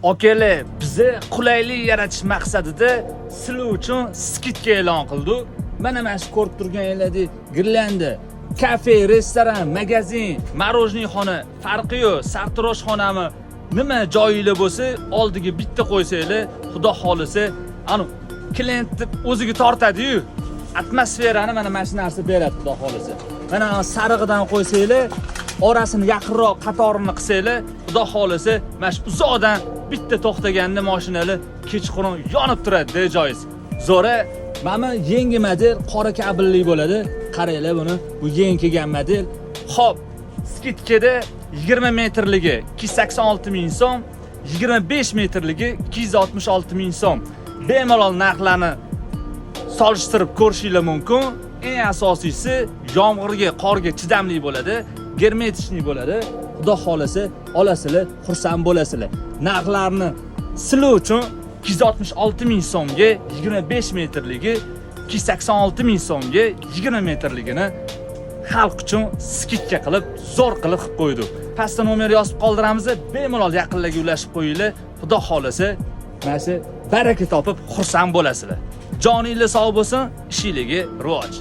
Akalar, biza qulaylik yaratish maqsadida sizlar uchun скидка e'lon qildik. Mana shu ko'rib turganinglardek girlanda, kafe, restoran, magazin, мороженое xona, farqi yo'q, sartaroshxonami, nima joyinglar bo'lsa, oldiga bitta qo'ysanglar, xudo xohlasa, anu klientni o'ziga tortadi-yu. Atmosferani mana shu narsa beradi, xudo xohlasa. Mana sarig'idan qo'ysanglar, orasini yaqinroq qatorini qilsanglar, xudo xohlasa, mana shu uzoqdan bitta to'xtaganda mashinalar kechqurun yonib turadi joyingiz. Zo'ra, mana yangi model qora kabelli bo'ladi. Qaranglar buni, bu yangi kelgan model. Xo'p, скидка da 20 metrligi 286 ming so'm, 25 metrligi 266 ming so'm. Bemalol narxlarni solishtirib ko'rishinglar mumkin. Eng asosiysi, yomg'irga, qorga chidamli bo'ladi, герметичный bo'ladi. Xudo xohlasa, olasizlar, xursand bo'lasizlar. Narxlarni sizlar uchun 266 ming so'mga 25 metrligi, 286 ming so'mga 20 metrligini xalq uchun скидка qilib, zo'r qilib qo'ydik. Pastda nomer yozib qoldiramiz, bemalol yaqinlarga ulashib qo'yinglar. Xudo xohlasa, mana shu baraka topib xursand bo'lasizlar. Joninglar sog' bo'lsin, ishinglarga rivoj.